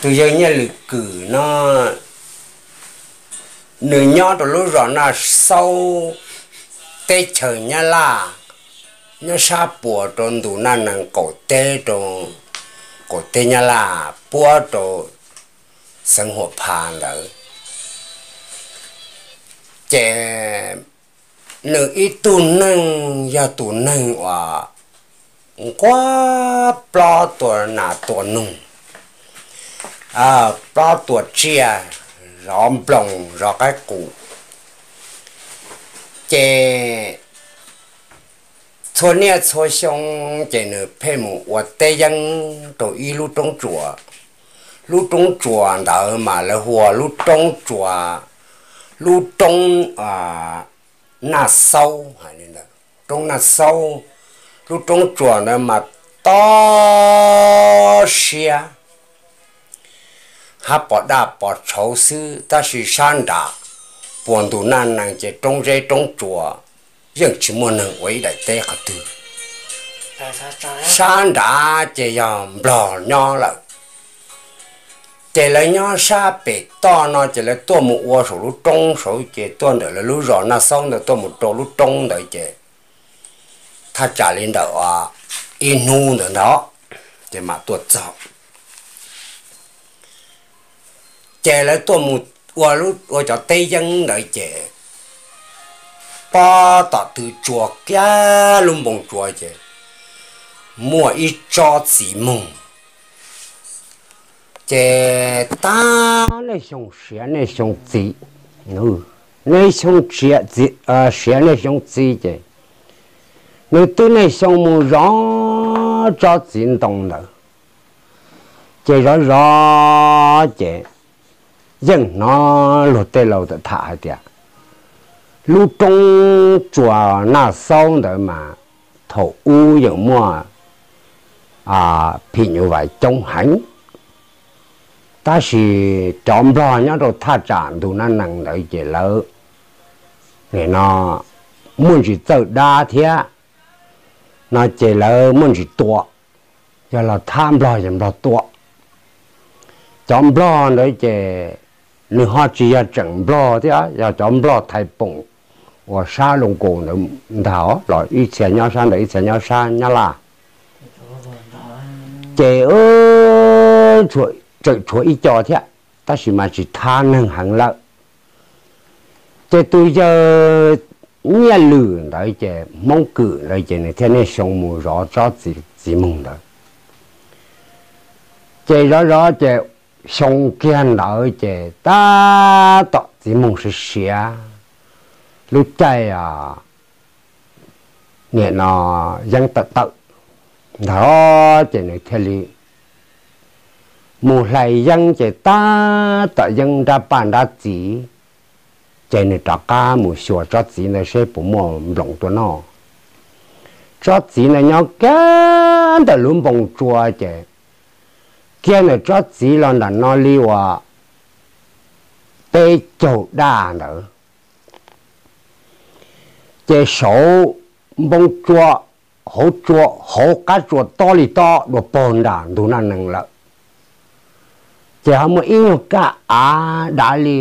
tus yawg Nyiaj Lwm Kwm no, nws nyob rau lub zos Naj Xaub, teb chaws Nyab Laj, nyob sab puas rau ntu Naj Nees qaum teb, rau qaum teb Nyab Laj puab rau xeev Huam Phas ntawd. Ces nws ib tug neeg yog tus neeg uas nquag plob tua nas tua noog, plob tua tsiaj, zov nploos zov qaib qus. Ces txhua niaj txhua xyoo ces nws pheej mus ua teb yeeb rau ib lub roob tsuas. Lub roob tsuas ntawd mas lawv hu ua lub roob tsuas, lub roob Naj Xaub, roob Naj Xaub. Lub roob tsuas ntawd mas tob siab, hab pos daj pos tshauv xwb, tab sis sab nram puas ntu Naj Nees ces roob zeb roob tsuas, yeej tsis muaj neeg ua ib daim teb qhov twg. Sab nrad ces yog Nplog nyob lawm. Ces lawv nyob sab pem toj no ces lawv tuaj mus ua saum lub roob saud, ces tuaj ntawm lawv lub zos Naj Xaub ntawd tuaj mus rau lub roob ntawd ces thaj tsam li ntawm ib hnub ntawd ntag ces mam tuaj txog. Ces lawv tuaj mus ua cov teb yeeb ntawd ces pob tom tw tsua kiag lub npoo tsua ces muaj ib tsob txiv moog. Ces tab nej xyoo siav nej xyoo txiv, nej xyoo siav nej xyoo txiv ces nws twb nej xyoo mus zov tsob txiv ntoo ntawd. Ces zov zov ces yeej hnov luag tej laus tham hais tias lub roob tsuas Naj Xaub ntawd mas thaum ub yeej muaj phim nyuj vais coob heev. Tab sis cov Nplog nyob rau thaj tsam ntu Naj Nees ntawd ces lawv nim no muaj ntsis txawj dab thiab no ces lawv muaj ntsis tua, yog los thab Nplog ces Nplog tua. Cov Nplog ntawd ces nws ho tsis yog tseem Nplog thiab, yog cov Nplog Thaiv Poom uas sab Loos Kaus ntawd ntag, los ib txhia nyob sab ntawd ib txhia nyob sab Nyab Laj. Ces tseem tshuav ib co thiab, tab sis mas tsis thab neeg heev lawm. Ces tus yawg Nyiaj Lwm ntawd ces Hmoob Kwm ntawd ces nws thiaj niaj xyoo mus zov tsob txiv moog ntawd. Ces zov zov ces xyoo kiag ntawd ces tab tom txiv moog siav siav, lub caij nim no yeeb tawm tawm ntag ces nws thiaj li mus hlais yeeb ces tab tom yeeb nrab paj nrab txiv, ces nws rov qab mus xyuas tsob txiv ntawd seb puas muaj nploos tuaj noj. Tsob txiv ntawd nyob kiag ntawm lub npoo tsua ces kiag ntawm tsob txiv los nram no li uas peb caug daj ntawd. Ces saud npoo tsua, hauv tsua, hauv qab tsua tob li tob dua paug nram ntug Naj Nees lawm. Ces ho muaj ib nyuag kab av dav li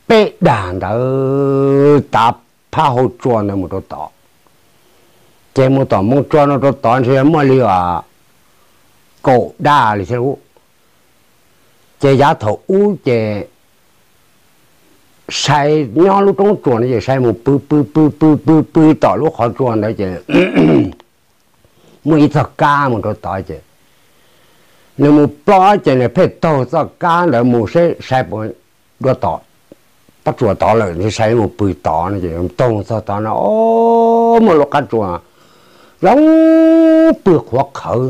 peb dag ntawd tav phab hauv tsua ntawd mus rau tod. Ces mus tom npoo tsua no rau tod ntshe muaj li kaum daj li thiab. Ces yav thaum ub ces sai nyob lub roob tsua no ces sai mus pw pw pw pw pw pw tom lub qhov tsua ntawd ces muaj ib txoj kab mus rau tod ces nws mus plob ces nws pheej taug txoj kab ntawd mus seb sai puas dua tom qab tsua tod lawm, sai mus pw tod no ces taug txog tod no, o, muaj lub qab tsua zoo pw qhuav qhawv,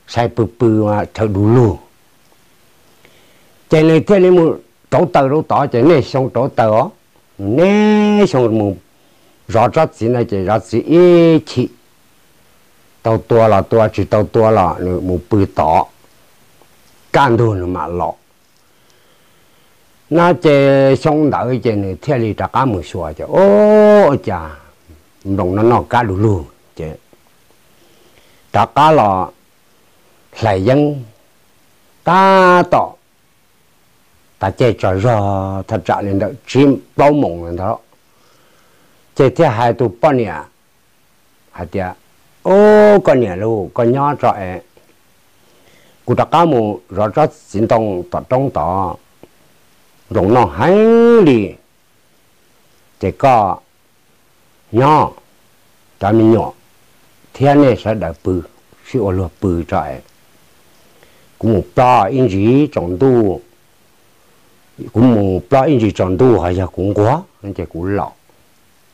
sai pw pw chaw du lug. Ces nws thiaj li mus rauv taws rau tod ces niaj xyoo rauv taws os, niaj xyoo mus zov tsob txiv ntawd ces zov txiv ib chim, tau tua los tua, tsis tau tua los nws mus pw tod, kaj ntug nws mam los. No ces xyoo ntawd ces nws thiaj li rov qab mus xyuas ces, o, ua cas nploos no noj kab du lug ces rov qab los hlais yeeb tab tom tas caij tsaug zog thaj tsam li ntawm tsib plaub moos ntawd, ces thiaj hais tus poj niam hais tias, Ub, koj niam lauj, koj nyob tso es kuv rov qab mus zov tsob txiv ntoo tom roob tod, nploos noj heev li, ces koj nyob, cov me nyuam thiab nej sawv daws pw, sib ua luag pw tso es kuv mus plob ib ntsis tsaus ntuj, kuv mus plob ib ntsis tsaus ntuj ho yog kuv nquag ces kuv los,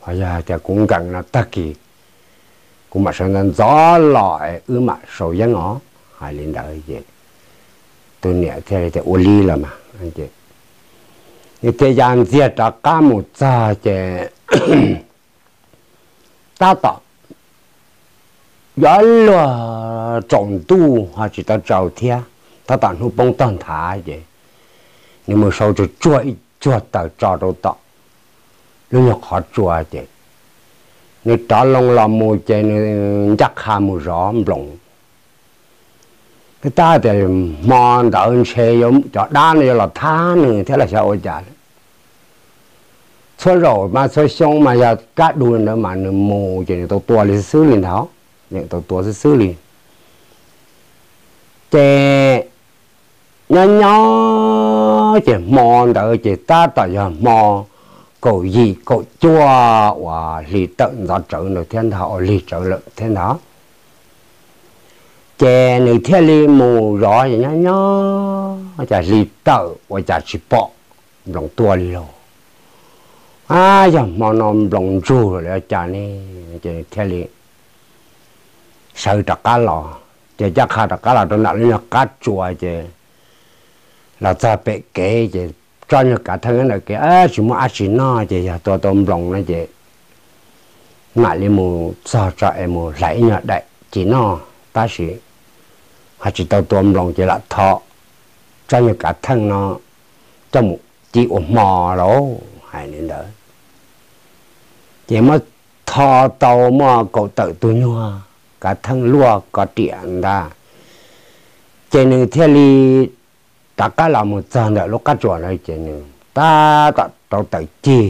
ho yog hais tias kuv nkees no tag kis kuv mam sawv ntxov ntxov los es wb mam sau yeeb os. Hais li ntawd ces tus niam thiaj li tias, Ua li los mas. Nws thiaj ya ntxiag rov qab mus txog ces tab tom yuav luag tsaus ntuj ho tsis tau tsaus thiab, tab tom hnub poob tog nthav ces nws mus sau tsuag tsuag ib tsuag taws tso rau tom lub nyuag qhov tsua ces nws rov loo los mus ces nws ncaj qha mus zov nploos. Tab tias hmo ntawd ntshe cov dab no yuav los thab nws thiab los xyov ua cas. Txhua zaus mas txhua xyoo mas yog kaj dua ntawd mas nws mus ces nws tau tua li xwb li ntawd, nws tau tua xwb xwb li. Ces nyob nyob ces hmo ntawd ces tab tom yog hmo kaum yim kaum cuaj uas hli tawm ntxov tsawv ntawd thiab ntag, lig tsawv lawm thiab ntag. Ces nws thiaj li mus zov es nyob nyob cas hli tawm ua cas tsis pom nploos tuaj li lauj. Ab, yog hmo no nploos ntsug lawm los cas ne? Ces thiaj li sawv rov qab los, ces ncaj qha rov qab los rau ntawm lub nyuag qab tsua ces los txog pem kev ces tsob nyuag kav theej ntawm kev tsis muaj dab tsi noj ces yog tua tau nploos no ces mam li mus txog tso es mus hlais ib nyuag daim ci noj tab sis ho tsis tau tua nploos ces lam tho tsob nyuag kav theej no coj mus ci ua hmo lauj. Hais li ntawd ces muab tho tau muaj kaum tawm tus nyuag kav theej luaj kov riam ntag, ces nws thiaj li rov qab los mus txog ntawm lub qab tsuas ntawd ces nws tab tom rauv taws cig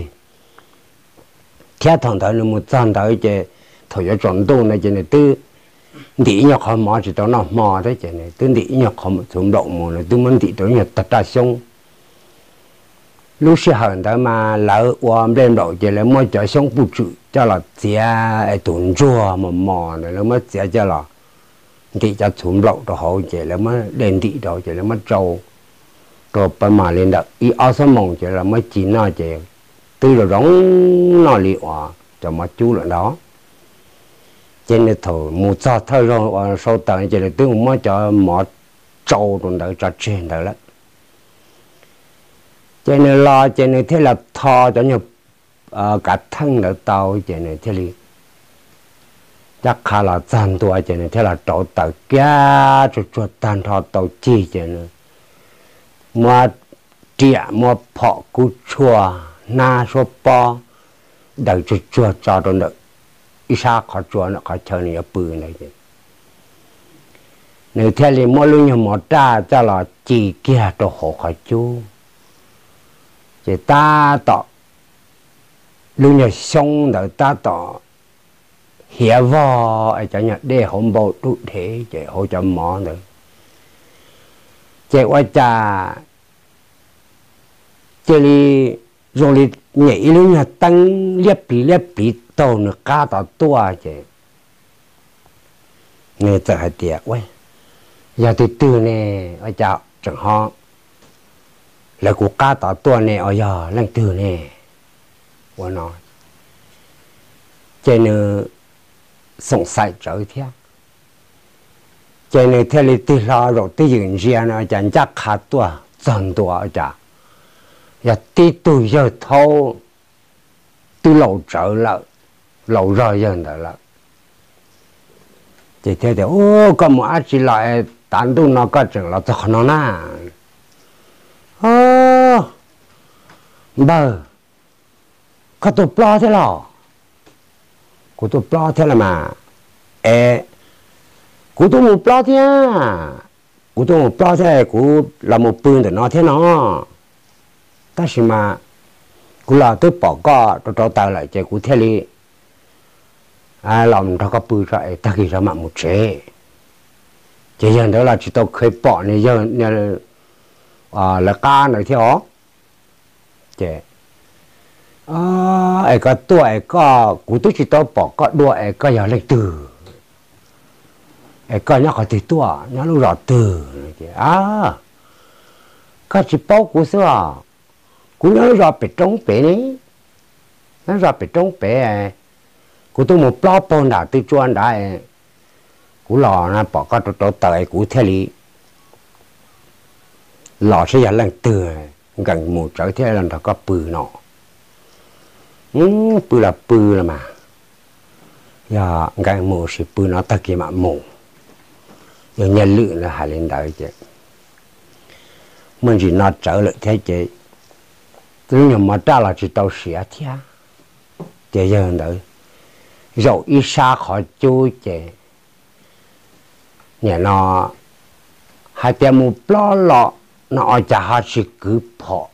thiab thaum ntawd nws mus txog ntawd ces thaum yuav tsaus ntuj ntawd ces nws twb ntim ib nyuag qhov mov tsis tau noj hmo thiab ces nws twb ntim ib nyuag qhov txhuv nplaum mus, nws twb muab ntim rau ib nyuag tog raj xyoob. Lub sij hawm ntawd mas lawv ua nplej nplaum ces lawv muab cov xyoob puj tswm coj los txiav es tus ntsuag mos mos ntawd lawv muab txiav coj los ntim cov txhuv nplaum rau hauv ces lawv muab dej ntim rau ces lawv muab tsau rau pab mas li ntawm ib ob xuab moos ces lawv muab ci noj ces twb zoo zoo noj li uas cov mov cub lawm ntag. Ces nws thaum mus txog thawj zaug uas sau taws ces nws twb mus muab cov mov tsau rau ntawd tso tseg ntawd lawm. Ces nws los ces nws thiaj los tho cov nyuag kav theej ntawd tau ces nws thiaj li ncaj qha los txog ntua ces nws thiaj los rauv taws kiag tsuag tsuag tag nrho tau cig ces nws muab riam muab phom kub tshuaj hnab suab pob daws tsuag tsuag tso rau ntawm ib sab qhov tsua ntawm qhov chaw nws yuav pw ntawd ces nws thiaj li muab lub nyuag mov raj coj los ci kiag rau hauv qhov cub. Ces tab tom lub nyuag xyoob ntawd tab tom hiav vog es cov nyuag dej hauv npau dub dhev ces hauv cov mov ntawd ces ua cas cia li zoo li nyem ib lub nyuag teeb liab pliv liab pliv taug nws qab tom tuaj ces nws txawm hais tias, Ua, yog twg twg ne? Ua cas tseem ho lawv kuv qab tom tuaj ne? Ua, yog leej twg ne? Ua no ces nws xoom xaim tsawv thiab. Ces nws thiaj li tig hlo zaum twj ywm ntsia no cas ncaj qha tuaj txog ntua cas yog tib tug yawg thaub twb laus tsawv lawm, laus zog yawg ntawd lawm. Ces thiaj tias, Ub, koj mus dab tsi los es tav ntuj no koj tseem los txog qhov no na? Npawg, koj tuaj plob thiab los? Kuv tuaj plob thiab los mas. Es kuv twb mus plob thiab. kuv tuaj mus plob thiab kuv los mus pw ntawm no thiab no. Tab sis mas kuv los twb pom koj rau rau taws lawm ces kuv thiaj li los nrog koj pw tso es tag kis mam mus tsev. Ces yawg ntawd los tsis tau kheev pom nws yawg lawv qab ntawd thiab os. Ces es koj tuaj es koj, kuv twb tsis tau pom koj dua es koj yog leej twg, es koj nyob qhov twg tuaj, nyob lub zos twg? Koj tsis paub kuv xwb os, kuv nyob lub zos pem roob pem ne, nyob zos pem roob pem. Kuv tuaj mus plob pag nram tw tsua nrad, kuv los pom koj rau rau taws es kuv thiaj li los saib yog leej twg, nkees mus tsawv thiab los nrog koj pw no. Pw los pw los mas, yog nkees mus sis pw no tag kis mam mus. Yog Nyiaj Lwm na hais li ntawd ces muaj ntsis no tsawv lawm thiab ces lub nyuag mov raj los tsis tau siav thiab. Ces yawg ntawd zaum ib sab qhov cub ces nim no hais tias mus plob los no ua cas ho tsis kwv phom,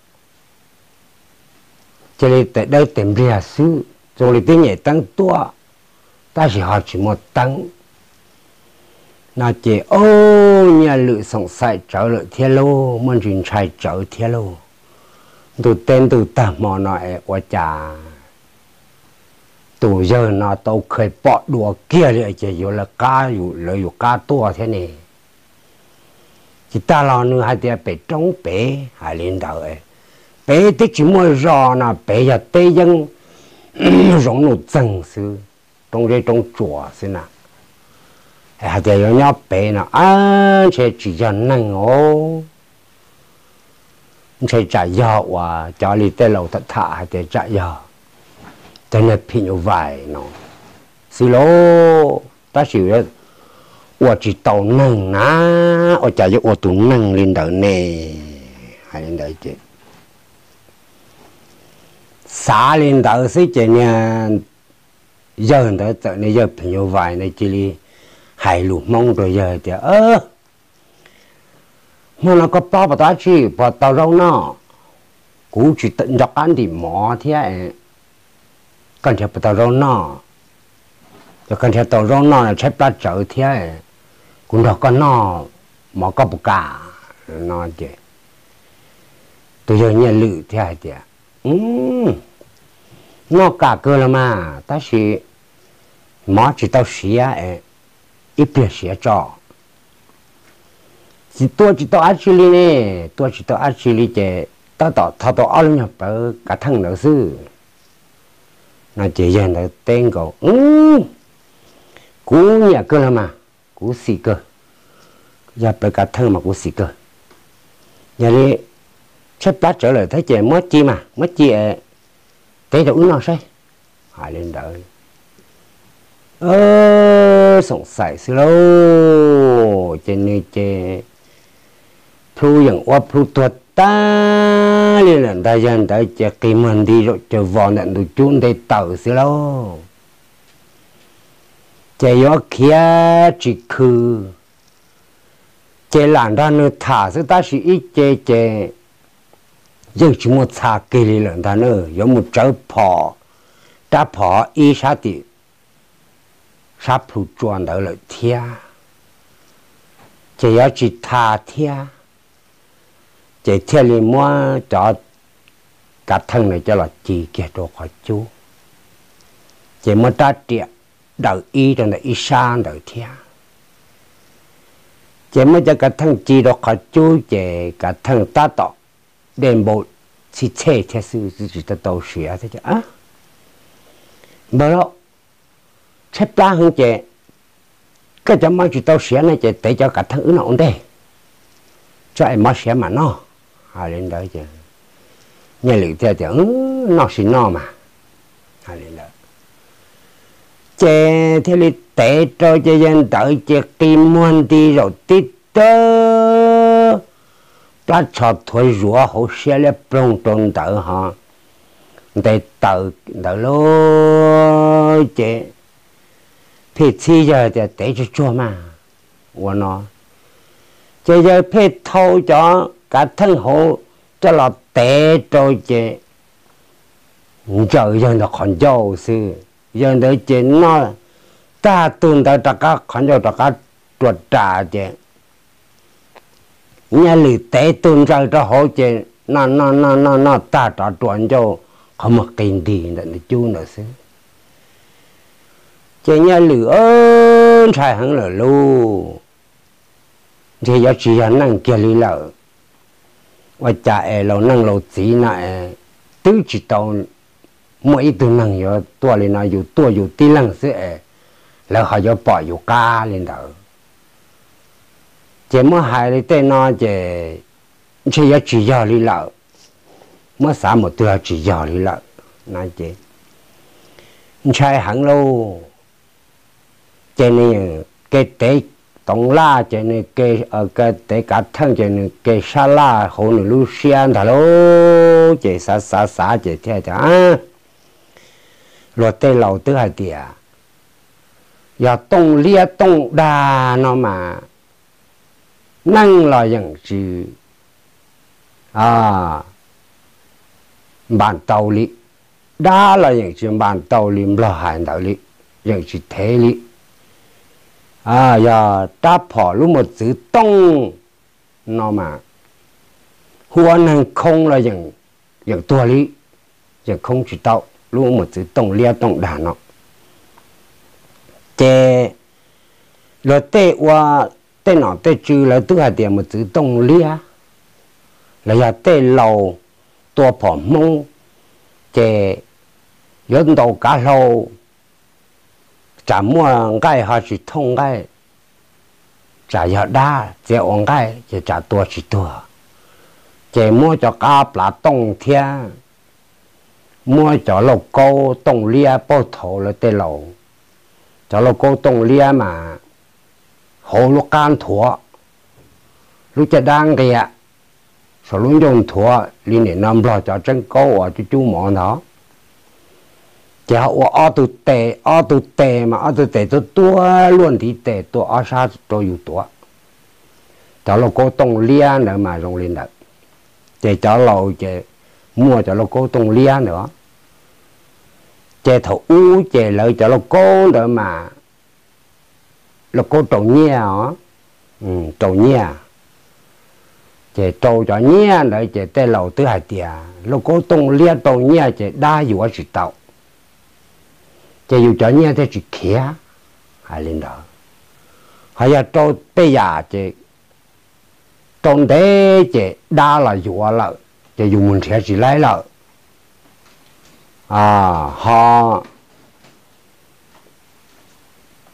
cia li tes dawb tes npliag xwb, zoo li twb nyem teeb tuaj tab sis ho tsis muaj teeb no ces, o, Nyiaj Lwm xoom xaim tsawv lawm thiab lauj, muaj ntsis ntshai tsawv thiab lauj. Ntuj teb ntuj tag hmo no es ua cas tus yawg no tau kheev pom dua kiag li ces yuav lawv qab, lawv yus qab tuaj thiab ne. Ces tag los nws hais tias pem roob pem hais li ntawd, pem twb tsis muaj zos no, pem yog teb yeeb zoov nuj txeeg xwb, roob zeb roob tsuas xwb na. Hais tias yuav nyob pem no, ab, ntshe tsis yog neeg os, ntshe tsam yog uas cov li tej laus tham tham hais tias tsam yog tej niag phim nyuj vais no xwb lauj, tab sis ua tsis tau neeg na, ua cas yuav ua tus neeg li ntawd ne? Hais li ntawd ces xav li ntawd xwb ces niag yawg ntawd txawm, niag yawg phim nyuj vais ntawd cia li hais lus Hmoob rau yawg tias, hmo no koj plob puas tau dab tsi, puas tau zaub noj? Kuv tsis nco qab ntim mov thiab, koj nrhiav puas tau zaub noj? Yog koj nrhiav tau zaub noj no tshaib plab tsawv thiab, kuv nrog koj noj mov koj puas kam? No ces tus yawg Nyiaj Lwm thiaj hais tias, noj kam kawg los mas, tab sis mov tsis tau siav, ib pliag siav tso. Tsis tua tsis tau dab tsi li ne, tua tsis tau dab tsi li ces tab tom tho tau ob lub nyuag plawv kav theej ntawd xwb. No ces yawg ntawd teb nkaus, kuv nyiam kawg los mas, kuv xim kawg, yog plawv kav theej mas kuv xim kawg. Yog li tshaib plab tsawv lawm thiab ces muab ci mas, muab ci es teb rau wb noj saib. Hais li ntawd, xoom xaim xwb lauj, ces nws ces plhu yeem ua plhu tuag tag li lawm ntag. Yawg ntawd ces qi muag nti zaum caws vos ntawm ntug cub nte taws xwb lauj. Ces yuav khiav tsis khw, ces lam nrog nws tham xwb tab sis ib ce ces yeej tsis muaj txha kiag li lawm ntag na, yuav mus tsawv phom, rab phom ib sab tim sab plhu tsua ntawd lawm thiab. Ces yuav tsis tha thiab, ces thiaj li muab cov kav theej ntawd coj los ci kiag rau qhov cub, ces muab rab riam daws ib rau ntawm ib sab ntawd thiab. Ces muab cov kav theej ci rau qhov cub ces kav theej tab tom dej npau txhij txhej thiab xwb, tsis tau tau siav thiab. Npawg lauj, tshaib plab heev ces koj cov mov tsis tau siav no ces tev cov kav theej wb noj ua ntej, tso es mov siav mam noj. Hais li ntawd ces Nyiaj Lwm thiaj tias, noj sis noj mas. Hais li ntawd ces thiaj li tev rau ces yawg ntawd ces qi muag nti zaum tib tawb, plab tsho thuav zuav hauv siab liab ploog rau ntawd ho nte taws ntawd lauj. Ces phij txhib yawg tias tev tsuag tsuag mas, ua no Ces yawg pheej thau cov kav theej hauv coj los tev rau ces ntsaws yawg ntawd qhov ncauj xwb. Yawg ntawd ces noj tag tug ntawd rov qab qhov ncauj rov qab rua ras ces Nyaj Lwm tev tug ntsaws rau hauv ces noj noj noj noj noj tag rov rua ncauj qhov muag qi nti ntawm nws cub ntawd xwb. Ces Nyaj Lwm ntshai heev lawm lauj, ntshe yuav tsis yog neeg kiag li lawm. Ua cas es laus neej laus txiv no es twb tsis tau muaj ib tug neeg yuav tuaj li no, yus tuaj yus tib leeg xwb es lawv ho yuav pom yus qab li ntawd. Ces muab hais li tej no ces ntshe yuav tsis yog li lawm, muab xav mus twg ho tsis yog li lawm no ces ntshai heev lauj. Ces nws ke tev toov laj ces nws ke tev kav theej ces nws ke sab laj hauv nws lub siab ntag lauj. Ces xav xav xav ces thiaj tias, luag tej laus twb hais tias yog tooj liab tooj dag no mas neeg los yeej tsis npas tau li, dab los yeej tsis npas tau li, nplog hais ntawd li, yeej tsis thev li. Yog rab phom lub mos txwv tooj no mas hu ua neeg khoo los yeej tuag li, yeej khoo tsis tau lub mos txwv tooj liab tooj dag no. Ces luag tej ua tej nom tej tswv lawv twb hais tias mos txwv tooj liab los yog tej laus tua phom Hmoob ces yuav ntaus kav hlau, tsam muaj nqaij ho tsis thooj nqaij, tsam yog dab txiav ua nqaij ces tsam tua tsis tuag. Ces muab cov qab plav tooj thiab muab cov lauj kaub tooj liab, paub thaum lawv tej laus cov lauj kaub tooj liab mas hauv lub qab nthuav, lub caj dab nqia, saum lub ncauj nthuav li nim no nplog cov tseeb kaub uas cub cub mov ntawd. Ces ho ua ob tug tes, ob tug tes mas ob tug tes tuab tuab luaj ntiv tes tuaj ob sab rau yus tuav. Cov lauj kaub tooj liab ntawd mas zoo li ntawd. Ces cov laus ces muaj cov lauj kaub tooj liab ntawd. Ces thaum ub ces lawv cov lauj kaub ntawd mas lauj kaub rau nyiaj os, rau nyiaj. Ces rau cov nyiaj ntawd ces tej laus twb hais tias lauj kaub tooj liab rau nyiaj ces dab yuav tsis tau, ces yus cov nyiaj thiaj tsis khiav, hais li ntawd. Ho yog rau tej yam ces rau ntev ces dab los yuav lawm, ces yus mus nrhiav tsis laib lawm. Ho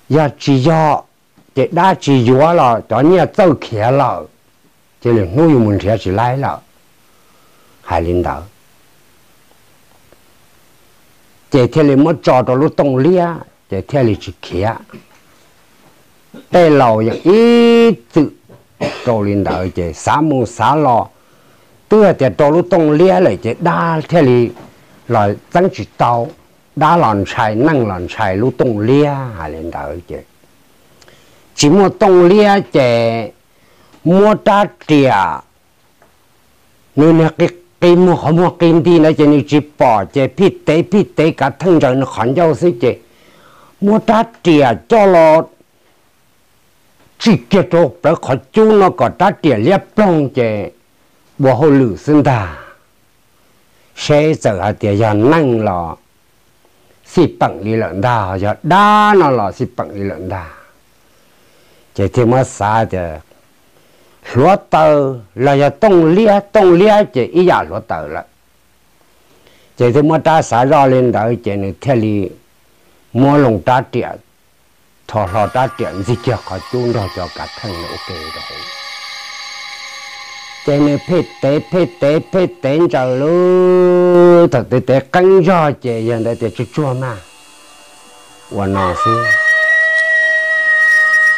yog tsis yog ces dab tsis yuav los cov nyiaj txawj khiav lawm, ces lwm hnub yus mus nrhiav tsis laib lawm, hais li ntawd. Ces thiaj li muab tso rau lub tooj liab ces thiaj li tsis khiav. Tej laus yeej ib txwm rau li ntawd ces xav mus xav los twb hais tias rau lub tooj liab lawm ces dab thiaj li los txeeb tsis tau, dab los ntshai, neeg los ntshai lub tooj liab, hais li ntawd ces tsis muaj tooj liab ces muab rab riam, nws niag qi muag qhov muag qi nti ntawd ces nws tsis pom ces phij tev phij tev kav theej ntsaws nws qhov ncauj xwb ces muab rab riam coj los tsim kiag rau plawv qhov cub no kom rab riam liab ploog ces ua hauj lwm xwb ntag. Seb txawm hais tias yog neeg los xij peem li lawm ntag, yog dab no los xij peem li lawm ntag. Ces thiaj muab xav tias hluav taws los yog tooj liab, tooj liab ces ib yam hluav taws lawm. Ces thiaj muab rab xav zoj li ntawd ces nws thiaj li muab loo rab riam, rho hlo rab riam ntxig kiag qhov cub nrog cov kav theej ua ke rau hauv. Ces nws pheej tev pheej tev pheej tev ntsaws lub, thaum twg tev qeeb zog ces yawg ntawd tias tsuag tsuag mas ua no xwb.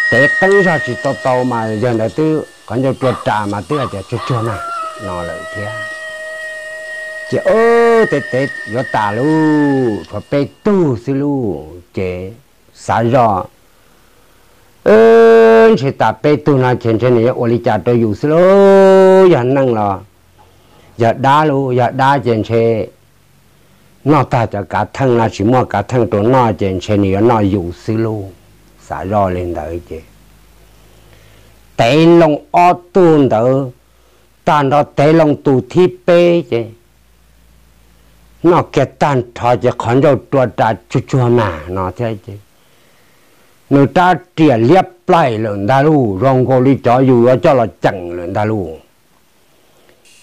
Tev qeeb zog tsis tau tau mas yawg ntawd twb qhov ncauj rua ras mas twb hais tias tsuag tsuag mas no lawm thiab. Ces tev tev yuav tas lauj, tshuav peb tug xwb lauj ces xav zoj ntshe tas peb tug no ces ntshe nws yuav ua li cas rau yus xwb lauj. Yog neeg los yog dab lauj, yog dab ces ntshe noj tag cov kav theej no tsis muaj kav theej rau noj ces ntshe nws yuav noj yus xwb lauj. Xav zoj li ntawd ces tev loo ob tug ntawd, tag nrho tev loo tus thib peb ces noj kiag tag nrho ces qhov ncauj rua ras tsuag tsuag mas no thiab ces nws rab riam liab plaim lawm ntag lauj, zoo nkaus li cov yus yuav coj los ceem lawm ntag lauj.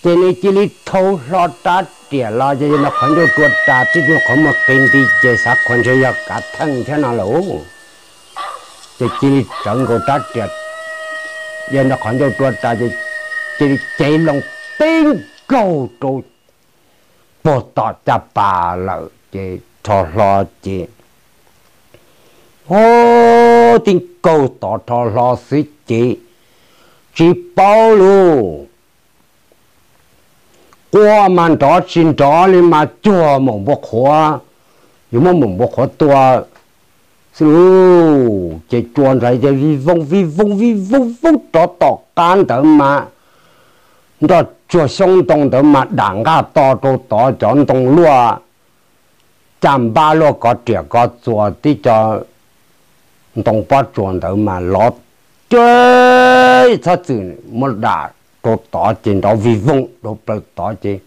Ces nws cia li thau hlo rab riam los ces nrog qhov ncauj rua ras tib tug qhov muag qi nti ces xav qhuas ntshe yog kav theej thiab no lauj. Ces cia li tsawv nkaus rab riam, nrog qhov ncauj rua ras ces cia li cev loo tib nkaug rau puag tom caj pas lawm ces rho hlo ces, o, tib nkaug tod rho hlo xwb ces tsis paub lauj. Quaj mas nrov tsis nrov li mas cuag maum npua qhuav, yuav muab maum npua qhuav tua xwb lauj. Ces tsua ntawd ces vij voog vij voog vij voog voog rov tom qab ntawd mas nroj tsuag xyoob ntoo ntawd mas dam nqaj to rau tod, cov ntoo luaj caj npab luaj kov riam kov txuas tib co ntoo pob tsuas ntawd mas lov, ces txhob txwm muab dam rau tod ces nrov vij voog rau plaws tod ces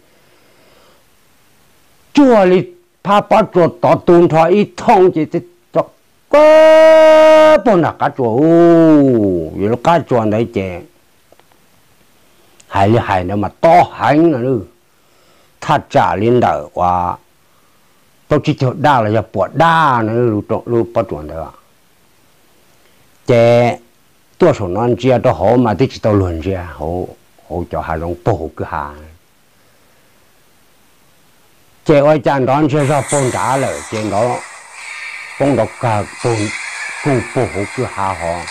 cuag li phab pob tsuas tod tu nrho ib thooj ces txog puag nram qab tsuas, u, yuav lub qab tsuas ntawd ces hais li hais ntawd mas tob heev no, thaj tsam li ntawm uas plaub tsib caug daj los yog puas daj no lub pob tsuas ntawd. Ces tuaj saum no ntsia rau hauv mas twb tsis tau luag ntsia hauv cov hav zoov puag hauv kwj ha. Ces ua cas nrov ntsiag zog puag nrad lawm ces nrov poob nrov kag kuj puag hauv kwj ha hov.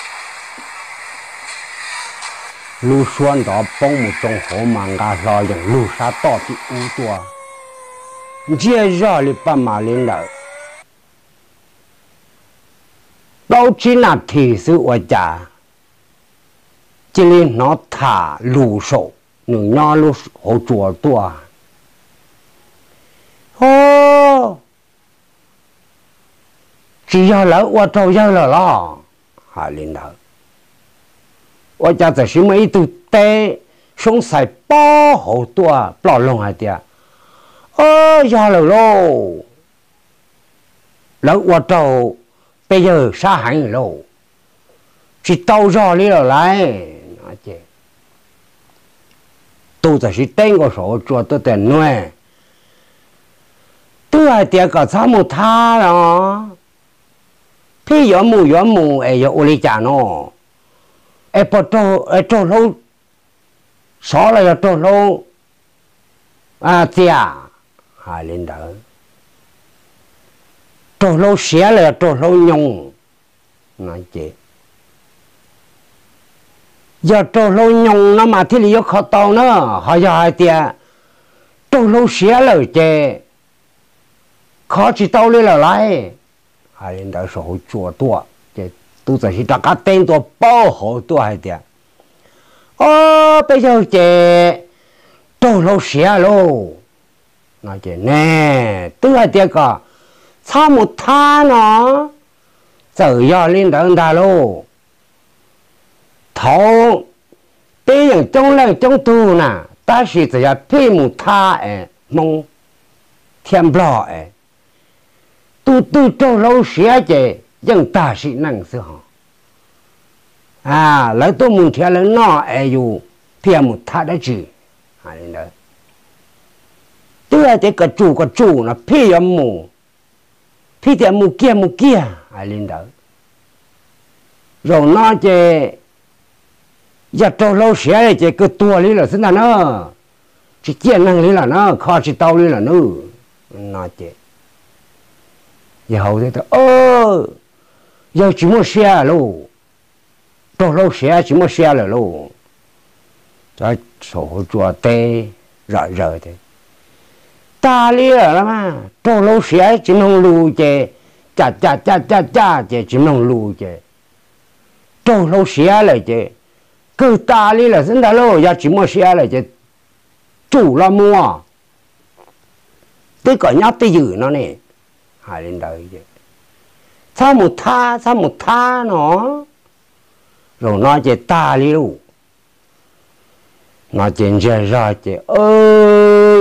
Lub suab nrov poob mus tsoo hauv mas nqa hlo yeem lug sab toj tib ub tuaj, ntsiag zog li paj mas li ntawm plaub tsib nas this xwb ua cas cia li hnov tham lus saum nws nyob lub hauv tsua tuaj, o, tsis yog lawv ua rau yawg lawm los? Hais li ntawd, ua cas txawm sis muaj ib tug teb soob xais pob hauv tuaj ploj loog hais tias, o, yog lawm lauj, lawv ua rau peb yawg sab heev lauj, tsis tau zog li lawm lauj. Ces tus txawm sis teb nkaus saum hauv tsua tuaj tias, nuav, twb hais tias kom txhob mus thab los, phij yuav mus yuav mus es yog ua li cas no, es puas raug hlaub sov los yog raug hlaub txias? Hais li ntawd, raug hlaub siav los yog raug hlaub nyoo? Ces yog raug hlaub nyoo no mas thiaj li yuav kho tau na, ho yog hais tias raug hlaub siav lawm ces kho tsis tau li lawm lauj. Hais li ntawd saum hauv tsua tuaj ces tub txawm sis rov qab teb ntua plaub hauv tuaj hais tias, o, peb yawg ces raug hlaub siav lauj. Ne, twb hais tias kom txhob mus thab no, txawm yog li ntawd ntag lauj. Thaud peb yeej coob leej coob tug na, tab sis txawm yog phij mus thab es Hmoob thiab Nplog es tus twg raug hlaub siav ces yeej tag sim neej xwb ho. Lawv tuaj mus nrhiav lawv noj es yus phij mus thab dab tsi? Hais li ntawd, twb hais tias kom tsum kom tsum no phij yuav mus, phij tias mus kiag mus kiag. Hais li ntawd, zaum no ces yog raug hlaub siav ces kawg tuag li lawm xwb ntag na, tsis ciaj neeg li lawm na, kho tsis tau li lawm na. No ces yawg teb, yawg tsis muaj sia lauj, raug hlaub siav tsis muaj sia lawm lauj. Cov saum hauv tsua teb zom zaws tias, tag li lawm, raug hlaub siav tsis mloog lus ces caj caj caj caj caj ces tsis mloog lus ces raug hlau siav lawm ces kawg tas li lawm xwb ntag lauj, yog tsis muaj siav lawm ces tsum los mus, twb kom nyob twj ywm no ne. Hais li ntawd, txhob mus thab, txhob mus thab no, zaum no ces tag li lauj. No ces ntsiag zog ces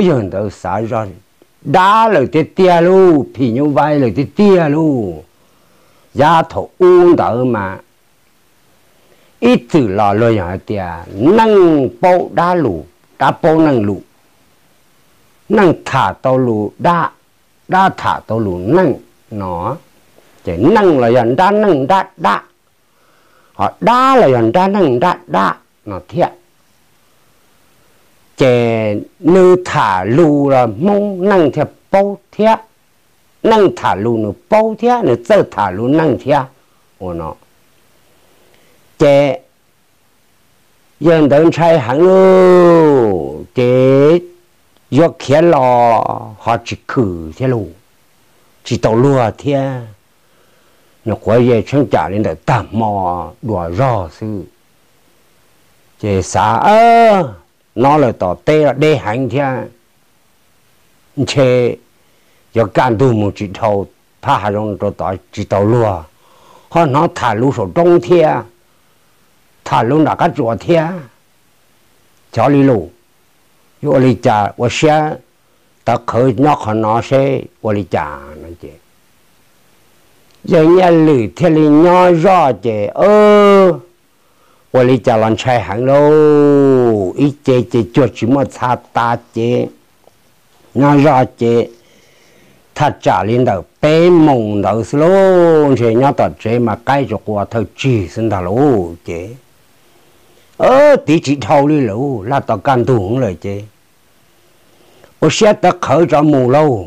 yawg ntawd xav zog, dab lawm tiag tiag lauj, phim nyuj vais lawm tiag tiag lauj. Yav thaum ub ntawd mas ib txwm los luag yog hais tias neej paub dab lus, dab paub neej lus, neej tham tau lus dab, dab tham tau lus neej no, ces neej los yog nrab neej nrab dab, ho dab los yog nrab neej nrab dab no thiab. Ces nws tham lus los Hmoob neej thiaj paub thiab, neej tham lus nws paub thiab, nws txawj tham lus neej thiab ua no. Ces yawg ntawd ntshai heev lauj, ces yuav khiav los ho tsis khwm thiab lauj, tsis tau luag thiab. Nyuam qhuav ze tsheb cam li ntawm tag hmo dua zog xwb, ces xav, no lawm tom teb los deb heev thiab, ntshe yuav kaj ntug mus tsis dhau, phab hav zoov rau tod tsis tau luag, ho hnov tham lus saum roob thiab, tham lus nram qab tsuas thiab. Xyov li lus, yuav ua li cas, ua siab tawv qhawv nyob qhov no seb ua li cas no ces yawg Nyiaj Lwm thiaj li nyob zoj ces ua li cas los ntshai heev lauj, ib ce ces cuag tsis muaj txha tas ces nyob zoj ces thaj tsam li ntawm peb moos ntawd xwb lauj, ntshe nyob tom tsev mas qaib tsuas qua thawj tsig xwb ntag lauj ces tiv tsis dhau li lawm, laj tom kaj ntug lawm ces ua siab tawv qhawv tso mus lauj.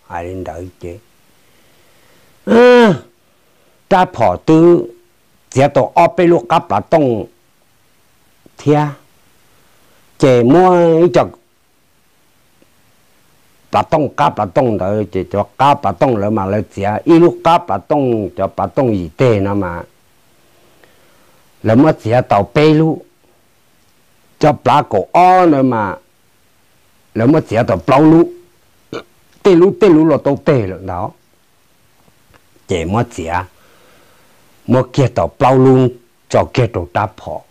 Hais li ntawd ces rab phom twb txiav tau ob peb lub qab plav tooj thiab, ces muab ib co plav tooj, qab plav tooj ntawd ces cov qab plav tooj lawv mas lawv txiav ib lub qab plav tooj, cov plav tooj yim teg no mas lawv muab txiav tau peb lub, cov plav kaum ob ntawd mas lawv muab txiav tau plaub lub, tej lub tej lub los tau teg lawm ntag. Ces muab txiav, muab kiag tau plaub lub tso kiag rau rab phom,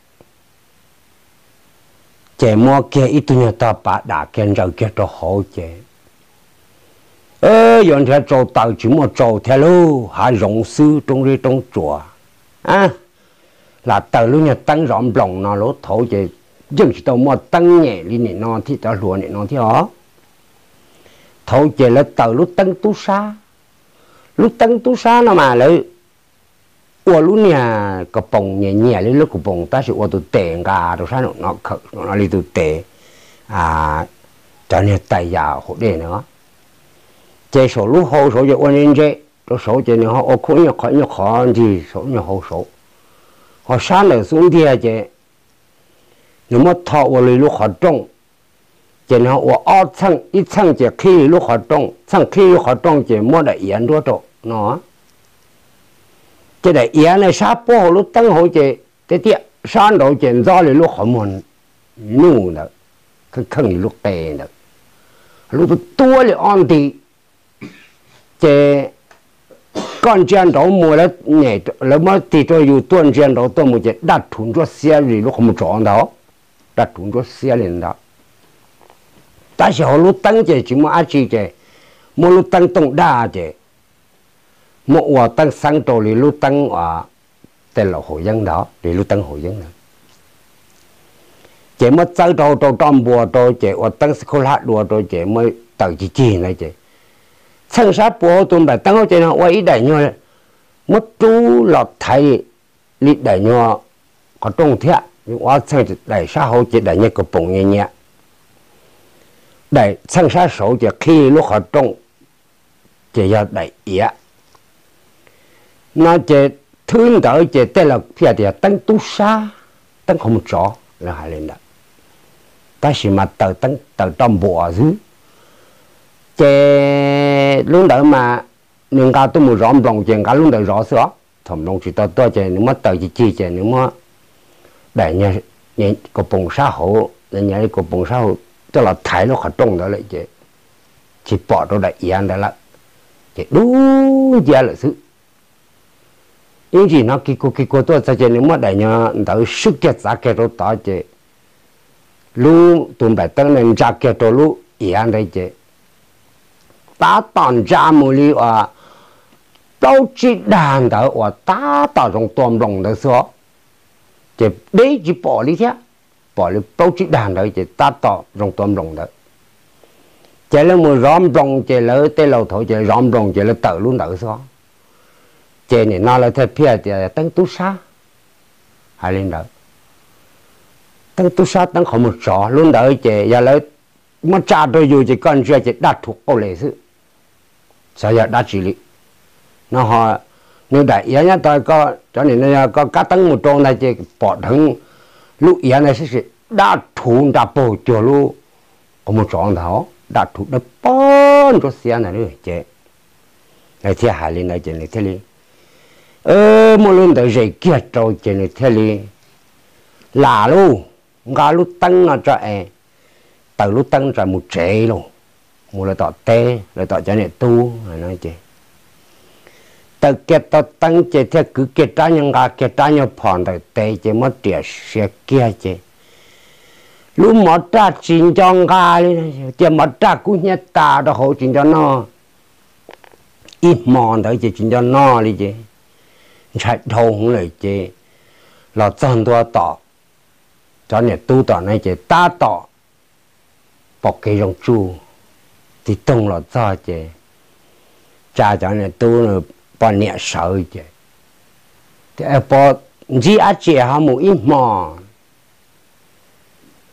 ces muab kiag ib tug nyuag tog pav dam kiag ntsaws kiag rau hauv ces yuav nrhiav tsau taws tsis muaj tsau thiab lauj, hav zoov xwb roob zeb roob tsuas. Lam taws lub nyuag teeb zov nploos no lub thaud ces yeej tsis tau muaj teeb nyem li nim no thiab, cov hluas nim no thiab os. Thaud ces lawv taws lub teeb tub sab, lub teeb tub sab no mas lawv ua lub niag kaus poom nyias nyias li lub kaus poom tab sis ua tus tes nqa rau sab no, khawm no li tus tes, cov niag tais yam haus dej na. Ces saum lub hau saud ces ua ntse ntse rau saud ces nws ho ua khub ib nyuag qhov ib nyuag qhov ncig saum ib nyuag hau saud, ho sab ntawm xub ntiag ces nws muab tho ua li lub qhov rooj, ces nws ho ua ob txheej, ib txheej ces qhib li lub qhov rooj, txheej qhib lub qhov rooj ces muab daim iav nruab rau no. Ces daim iav na sab puab hauv lub teeb hauv ces tiaj tiaj, sab nraud ces ntxob li lub qhov muag nuj ntawd, kheej kheej li lub qe ntawd, lub tuab li ob nti. Ces koj ntsia nraud mus, lawv muab tig rau yus tuaj ntsia nraud tuaj mus ces daj rhuv ntsuab xiab li lub qhov muag tsov ntag, daj rhuv ntsuab xiab li ntawd. Tab sis hauv lub teeb ces tsis muaj dab tsi ces muab lub teeb tooj daj ces muab ua teeb xeeb rau li lub teeb uas tej laus haus yeeb ntawd, li lub teeb haus yeeb ntawd. Ces muab txawb rau, rau roj npua rau ces ua teeb xwb khaub hlab dua rau ces muab taws cig cig ntawd ces txheej sab puab hauv tus nplaim teeb hauv ces no ua ib daim nyuag, muab rub los thaiv li daim nyuag qhov rooj thiab. Ob txheej, daim sab hauv ces daim nyuag kaus poom nyias nyias, daim txheej sab saud ces qhib li lub qhov rooj ces yog daim iav. No ces thwb ntawd ces tej laus thiaj tias teeb tub sab, teeb qhov muag tsov lawv hais li ntawd, tab sis mas taws teeb taws roj npua xwb. Ces lub ntawd mas nws nqa tuaj mus zov nploos ces nqa lub ntawd zov xwb os. thaum Nploos tsis tau tuaj ces nws muab taws cig cig ces nws muab daim kaus poom sab hauv, nws nyav li kaus poom sab hauv coj los thaiv lub qhov rooj ntawd lawm ces tsis pom rau daim iav ntawd lawm, ces dub nciab lawm xwb. Ib ntsis hnov kig kuag kig kuag tuaj txog ces nws muab daim nyav ntawd swb kiag txav kiag rau tod ces lub tus nplaim teeb ntawd ntsa kiag rau lub iav ntawd ces tab tom ntsa mus li uas plaub tsib dag ntawd uas tab tom zoo tua Nploos ntawd xwb os. Ces deb tsis pom li thiab, pom li plaub tsib dag ntawd ces tab tom zoo tua Nploos ntawd. Ces lawv mus zov Nploos ces lawv tej laus thaud ces zov Nploos ces lawv tawm lub ntawd xwb. Ces nim no lawv thiaj phiaj tias teeb tub sab, hais li ntawd, teeb tub sab teeb qhov muag tsov lub ntawd ces yog lawv muab tsa rau yus ces koj ntsia ces daj rhuv qauj les xwb, xyov yog dab tsi li. No ho nws daim iav nyob tod, cov nim no yog koj kab teeb mus rau ntag ces pom dheev lub iav ntawd sib si, daj rhuv nra paug cuag lub qhov muag tsov ntag, daj rhuv dawb paug nruab xiab ntag ces nws thiaj hais li ntawd ces nws thiaj li muab lub ntawd zes kiag rau ces nws thiaj li lam lub, nqa lub teeb no tso es taws lub teeb tso mus tsev lauj, mus lawv tom teb lawv tom cov niam tub no ces taws kiag tau teeb ces thiaj kwv kiag rab nyuag nqa kiag rab nyuag phom ntawm tes ces muab riam siav kiag ces lub mov raj tsis nco nqa li, cia mov raj kub hnyiab tas rau hauv tsis nco noj. Ib hmo ntawd ces tsis nco noj li ces ntshai dhau hwv lawm ces los txog ntua tom cov niam tub tom no ces tab tom pom kev zoo tsuj, tig toog los txog ces tsa cov niam tub poj niam sawv ces, pov ntsib dab tsi ho mus ib hmo.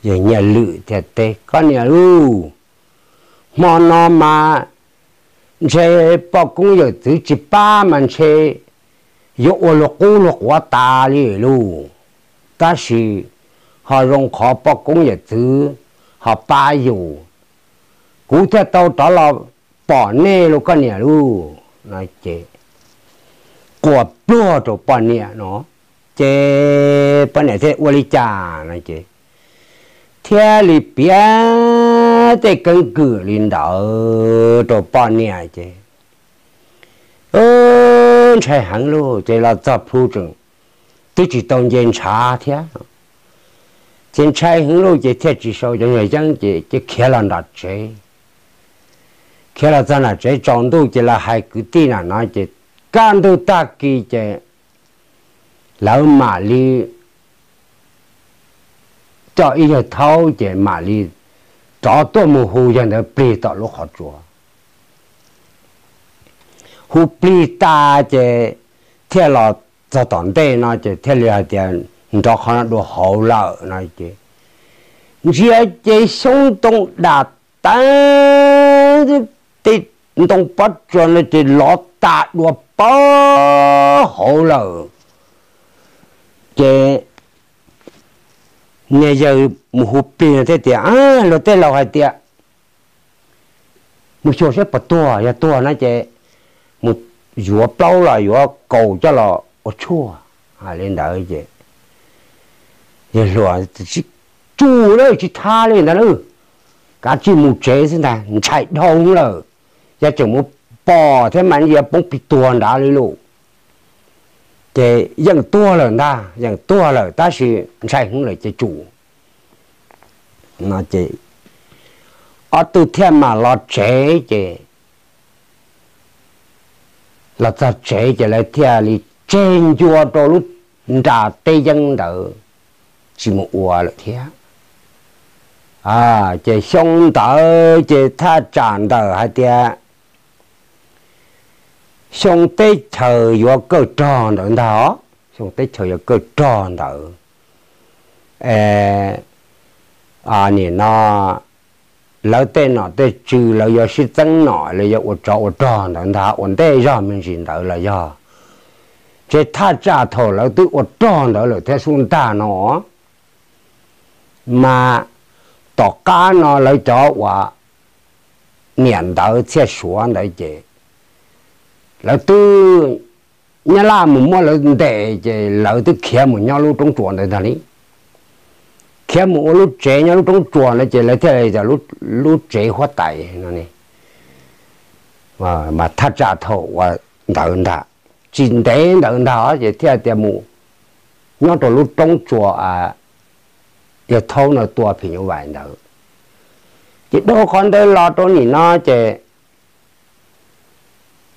Yawg Nyiaj Lwm thiaj teb, koj niam lauj, hmo no mas ntshe poj koob yawm txwv tsis pab mas ntshe yuav ua luag qub luag quav tas li lauj. Tab sis ho zoo qhov poj koob yawm txwv ho pab yus, kuv thiaj tau rov los pom nej lauj koj niam lauj. No ces quas pluag rau poj niam no, ces poj niam thiaj ua li cas no ces thiaj li piav tej keeb kwm li ntawd rau poj niam ces ntshai heev lauj, ces los txog plhu tseem twb tsis tau nce ntshav thiab. Ces ntshai heev lauj ces thiaj tsis sau cov nyuag yeeb ces khiav los nram tsev. Khiav los txog nram tsev tsaus ntuj ces los hais kwv tij na no ces kaj ntug tag kis ces lawv mam li coj ib yawg thaub ces mam li rov tuaj mus hu yawg ntawd plig tom lub qhov tsua. Hu plig tas ces thiaj los txog tom ntej no ces thiaj li hais tias nrov qhov no dua hauv lawm no ces ntsia ces xyoob ntoo dam tag, tej ntoo pob tsuas no ces lov tas dua pab hauv lawm. Ces niag yawg mus hu plig no thiaj tias, luag tej laus hais tias mus xyuas saib puas tuag, yog tuag no ces mus yuav plaub los yuav kaus coj los ua tshuaj. Hais li ntawd ces yawg hluas, tsis tsum lawm, tsis thab li ntag lauj, kav tsij mus tsev xwb ntag, ntshai dhau lawm, yog tseem mus pom thiab mas yuav poob plig tuag nrad li lauj. Ces yeej tuag lawm ntag, yeej tuag lawm tab sis ntshai heev lawm ces tsum no ces ob tug thiaj mam los tsev ces los txog tsev ces lawv thiaj li tseg ncua rau lub nra teb yeeb ntawd tsis mus ua lawm thiab. Ces xyoo ntawd ces thaj tsam ntawm hais tias xyoo teb chaws yuav kawg rog ntawd ntag, xyoo teb chaws yuav kawg rog ntawd, nim no lawv tej nom tej tswv lawv yuav sib txeeb nom, lawv yuav ua tsov ua rog ntawd ntag, ua ntej zog me ntsis ntawd los yog, ces thaj tsam thaum lawv twb ua rog ntawd lawm thiab xub ntag no mas tom qab no lawv cov uas niam ntawv Txhiaj Suav ntawd ces lawv twb Nyab Laj mus muab lawv ntes ces lawv twb khiav mus nyob lub roob tsuas ntawd ntag li. Khiav mus ua lub tsev nyob lub roob tsuas ntawd ces lawv thiaj li tias lub tsev huab tais no ne. Mas thaj tsam thaum uas ntawd ntag, tsis ntev ntawd ntag ces thiaj tias mus nyob rau lub roob tsuas Yawg Thaub no tua phim nyuj vais ntawd. Ces dhau qhov ntawd los rau nim no ces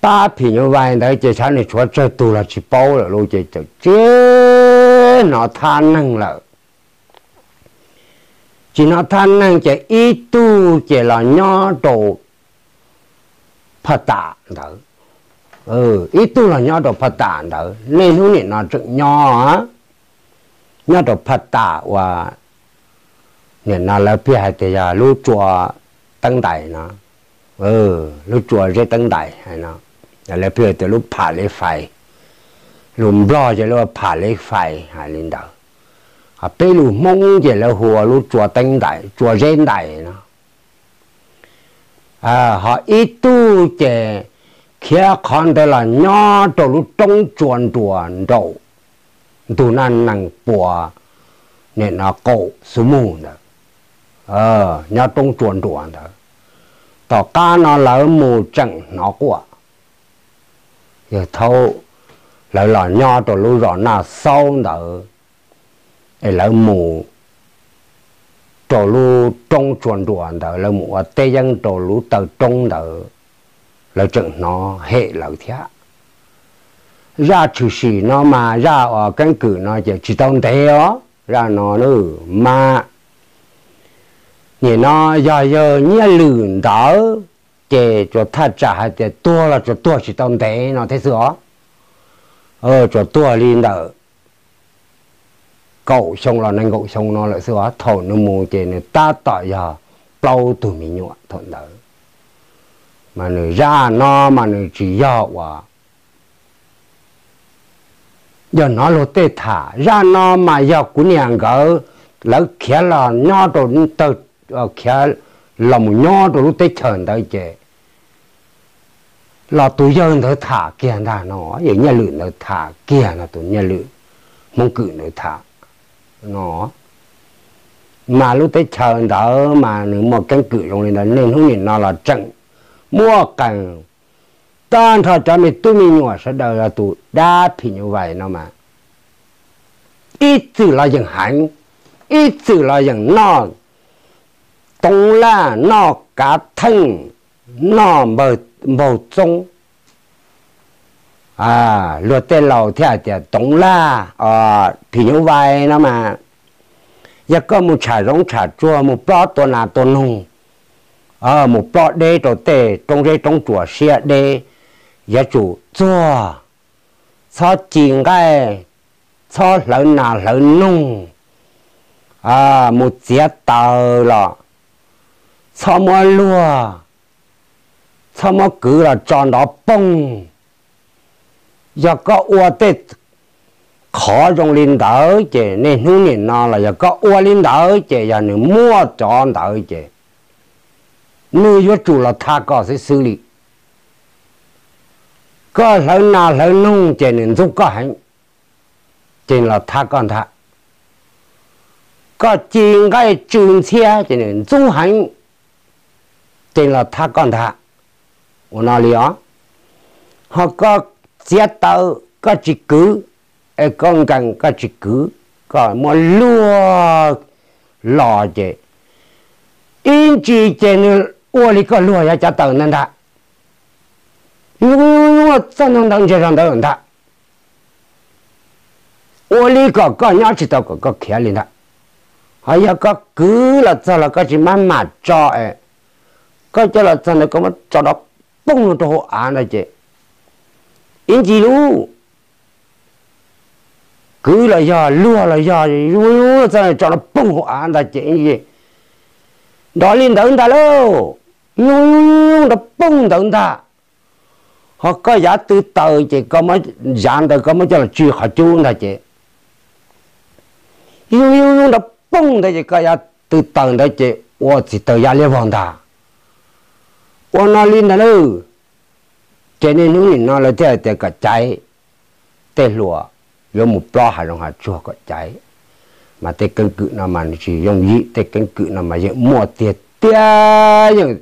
pab phim nyuj vais ntawd ces xyov nws tshuav tsawg tug los tsis paub lawm lauj, ces txawm tsis hnov thaj neeg lawm. Tsis hnov thaj neeg ces ib tug ces los nyob rau phaj tam ntawd. Ib tug los nyob rau phaj tam ntawd, niaj hnub nim no tseem nyob, nyob rau phaj tam uas nim no lawv pheej hais tias yog lub tsua teeb ntais no, lub tsua zeb teeb ntais no, lawv pheej tias lub pham lev fais, lus Nplog ces lawv pham lev fais hais li ntawd, peb lus Hmoob ces lawv hu ua lub tsua teeb ntais, tsua zeb ntais no. Ho ib tug ces khiav qhov ntawd los nyob rau lub roob tsua nruas nraum ntug naj nees puas nim no qaum xub mus ntawd, nyob roob tsua nruas ntawd. Tom qab no lawv mus tseem hnov quaj, Yawg Thaub lawv los nyob rau lub zos Naj Xaub ntawd, es lawv mus rau lub roob tsua nruas ntawd, lawv mus ua teb yeeb rau lub taw roob ntawd, lawv tseem hnov hem lawv thiab. Zaj tshwm sim no mas zaj uas keeb kwm no ces tsis tau ntev os, zaj no mas nim no yog yawg Nyiaj Lwm ntawd ces tsuas thaj tsam hais tias tuag los tsuas tuag tsis tau ntev no thiab xwb os. Tsuas tuag li ntawm kaum xyoo los nees nkaum xyoo no lawm xwb os. Thaum nws mus ces nws tab tom yog plaub tug me nyuam thaum ntawd. Mas nws zaj no mas nws tsis yog uas yog hnov luag tej tham, zaj no mas yog kuv niam nkawd lawv khiav los nyob rau, khiav los mus nyob rau lub teb chaws ntawd ces los tus yawg ntawd tham kiag ntag no, yawg Nyiaj Lwm ntawd tham kiag no, tus Nyiaj Lwm Hmoob Kwm ntawd tham no. Mas lub teb chaws ntawd mas nws muaj keeb kwm zoo li ntawd, niaj hnub nim no los tseem muaj qee tag nrho cov me tub me nyuam sawv daws yog tus dab phim nyuj vais no mas ib txwm los yeej heev, ib txwm los yeej noj toov laj, noj kav theej, noj npaug txoob. Luag tej laus thiaj hais tias toov laj, phim nyuj vais no mas yog koj mus tsham zoov tsham tsuag, mus plob tua nas tua noog, mus plob deb rau tej roob zeb roob tsuas siab deb, yuav tsum txuag, txhob ci nqaij, txhob hlawv nas hlawv noog, mus txiav taws los txhob muab luag, txhob muab kwv los tso nrov poog. Yog koj ua tej qhov zoo li ntawd ces niaj hnub nim no los yog koj ua li ntawd ces yog nws muaj cov ntawd ces nws yuav tsum los thab koj xwb xwb li. Koj hlawv nas hlawv noog ces nws ntxub koj heev, ces los thab koj ntag. Koj ci nqaij tsw ntxhiab ces nws ntxub heev, ces los thab koj ntag. Ua no li os, ho koj txiav taws koj tsis kwv, es koj nkees koj tsis kwv, koj muab luag los ces ib ntsis ces nws ua li koj luag yav cav taws ntag ntag. Txog ntua ntawd ntseg zog ntawd ntag. Ua li kom koj nyob tsis tau kom koj khiav li ntag. Ho yog koj kwv los txog los koj tsis maj mam tso es koj coj los txog ntawd koj muab tso nrov poog rau hauv av ntag ces ib ntsis lub kwv los yog luag los yog txog tso nrov poog hauv av ntag ces ib ntsis nrov li ntawd ntag lauj. Nrov poog ntawd ntag. Ho koj yav tw taws ces koj muab yav ntawd koj muab coj los tsw qhov cub ntag ces nrov poog ntawd ces koj yav tw taws ntawd ces ua txiv taws ya liab vog ntag. Ua no li ntag lauj. Ces niaj hnub nim no lawv thiaj hais tias kom caiv, tej hluas yuav mus plob hav zoov hav tsuag kom caiv. Mas tej keeb kwm no mas nws tsis yooj yim, tej keeb kwm no mas yeej muaj tiag tiag. Yeej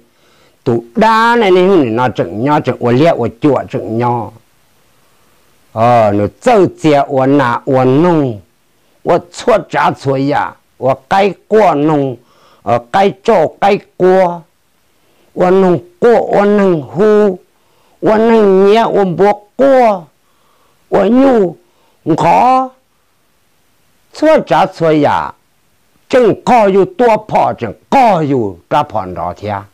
tus dab ne, niaj hnub nim no tseem nyob, tseem ua liab ua cuam tseem nyob. Nws txawj txia ua nas ua noog, ua txhua tsav txhua yam, ua qaib quaj noog, qaib tsauj qaib quab, ua noog quaj ua neeg hu, ua neeg nyiav ua npua quaj, ua nyuj nqov, txhua tsav txhua yam, tseem qog yus tua phom, tseem qog yus rab phom nrov thiab.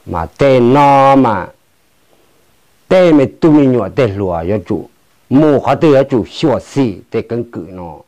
Mas tej no mas tej me tub me nyuam tej hluas yuav tsum mus qhov twg yuav tsum xyuam xim tej keeb kwm no.